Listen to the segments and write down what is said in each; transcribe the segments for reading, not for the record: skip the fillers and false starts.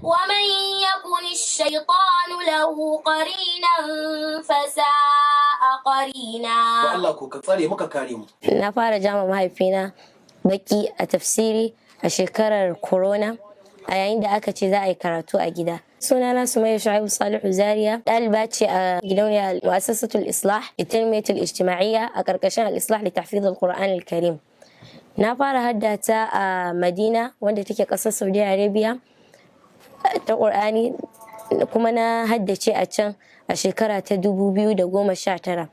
ومن يكن الشيطان له قرينا فساء قرينا. To Allah ko ka tsare muka kare mu. Na fara jama mahaifina baki a tafsiri a shekarar corona, a yayin da aka ce za a yi karatu a gida. Sunana Sumayya Shu'aibu Salihu Zaria, ɗaliba ce a gidauniyar Mu'assasatul Islah Litanmiyatul Ijtima'iyya a ƙarƙashin Al-Islah li Tahfiz Al-Qur'an Al-Karim. Na fara haddata a Madina, wanda take ƙasar Saudi Arabia, ta Ƙur'ani, kuma na haddace a can a shekara ta 2019.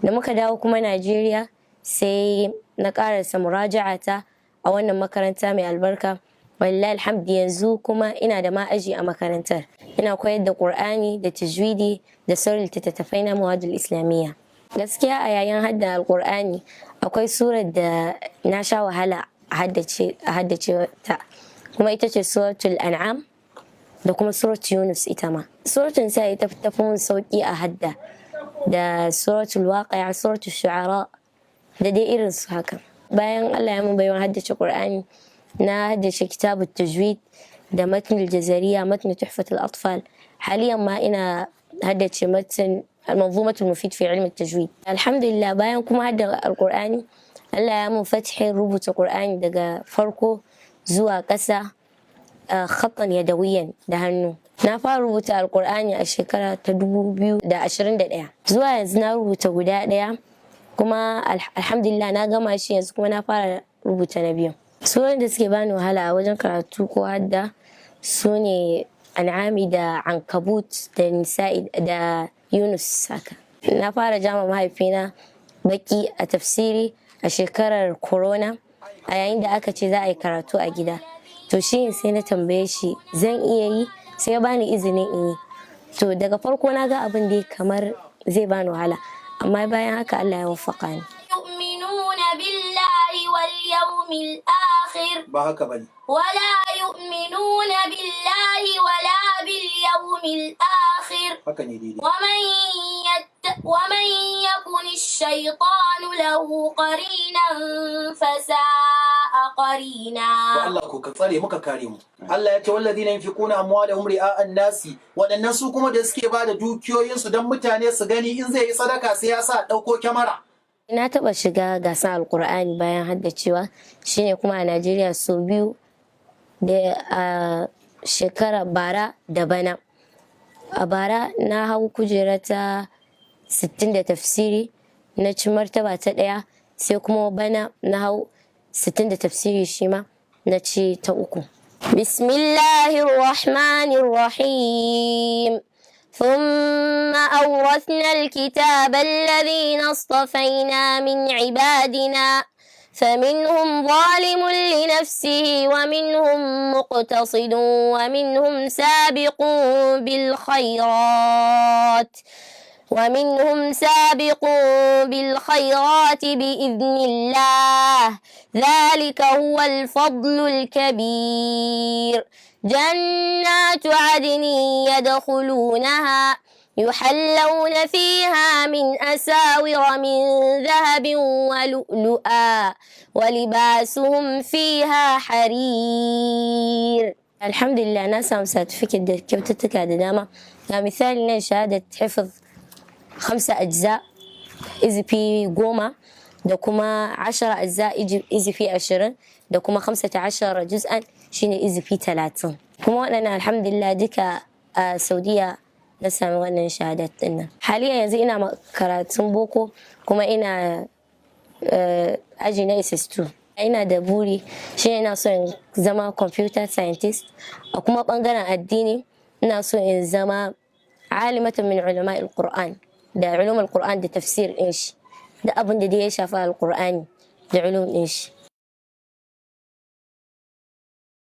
Da muka dawo kuma Najeriya, sai na ƙarasa muraja'a ta a wannan makaranta mai albarka. Wallahi alhamdu, yanzu kuma ina da ma aji a makarantar, ina koyar da Ƙur'ani da tajwidi da sauran littattafai na mawadul islamiyya. Gaskiya, a yayin hadda Alƙur'ani akwai surar da na sha wahala a haddace ta, kuma ita ce Suratul An'am da kuma Suratul Yunus. Ita ma Suratul Nisa ita ta fi mun sauki a hadda, da Suratul Waqi'a, Suratul Shu'ara, da dai irin su haka. Bayan Allah ya mun baiwan haddace Qur'ani, na haddace Kitabut Tajwid da Matn Jazariya, Matn Tuhfatul Atfal. Haliyan ma ina haddace matn المنظومة المفيد في علم التجويد. الحمد لله, bayan kuma hadda Alqur'ani, Allah ya mun fathin rubuta Qur'ani daga farko zuwa ƙasa, khattan yadawiyan, da hannu. Na fara rubuta Alkur'ani a shekara ta 2021. Zuwa yanzu na rubuta guda ɗaya, kuma alhamdulillah na gama shi, yanzu kuma na fara rubuta na biyu. Surorin da suke bani wahala a wajen karatu ko hadda su ne An'ami da Ankabut da Nisa'i da Yunus haka. Na fara jama mahaifina baki a tafsiri a shekarar corona, a yayin da aka ce za a yi karatu a gida. To shi sai na tambaye shi zan iya yi, sai ya bani izinin in yi. To daga farko na ga abin da kamar zai bani wahala, amma bayan haka Allah ya waffaka ni. يؤمنون بالله واليوم الآخر. Ba haka bane. ولا يؤمنون بالله ولا باليوم الآخر. Haka ne daidai. ومن يكن الشيطان له قرينا فساء قرينا. To Allah ko ka tsare muka kare mu. Allah ya ce wallazina yunfiquna amwalahum ri'a'an nasi, waɗannan su kuma da suke bada dukiyoyinsu don mutane su gani, in zai yi sadaka sai ya sa ɗauko kyamara. Na taɓa shiga gasar Alkur'ani bayan haddacewa, shine kuma a Najeriya sau biyu, da a shekara bara da bana. A bara na hau kujera ta 60 da tafsiri, na ci martaba ta ɗaya, sai kuma bana na hau 60 da tafsiri, shi ma na ci ta uku. Bismillahirrahmanirrahim. ثم أورثنا الكتاب الذين اصطفينا من عبادنا، فمنهم ظالم لنفسه ومنهم مقتصد ومنهم سابق بالخيرات بإذن الله، ذلك هو الفضل الكبير. جنات عدن يدخلونها يحلون فيها من أساور من ذهب ولؤلؤا ولباسهم فيها حرير. الحمد لله, na samu certificate da kyaututtuka da dama. Ga misali nan, shahadat hifz خمسة أجزاء, izifi 10, da kuma 10 أجزاء, izifi 20, da kuma 15 juz'an, shine izifi 30. Kuma waɗannan, alhamdulillah, duka a Saudiya na sami wannan shahadat din nan. Haliya yanzu ina karatun boko, kuma ina aji na SS2. Ina da buri shi ina so in zama computer scientist. A kuma bangaren addini, ina so in zama alimatan min ulama al-Qur'an, da ulum al-Qur'an da tafsir din shi, da abin da ya shafi Al-Qur'ani da ulum din shi.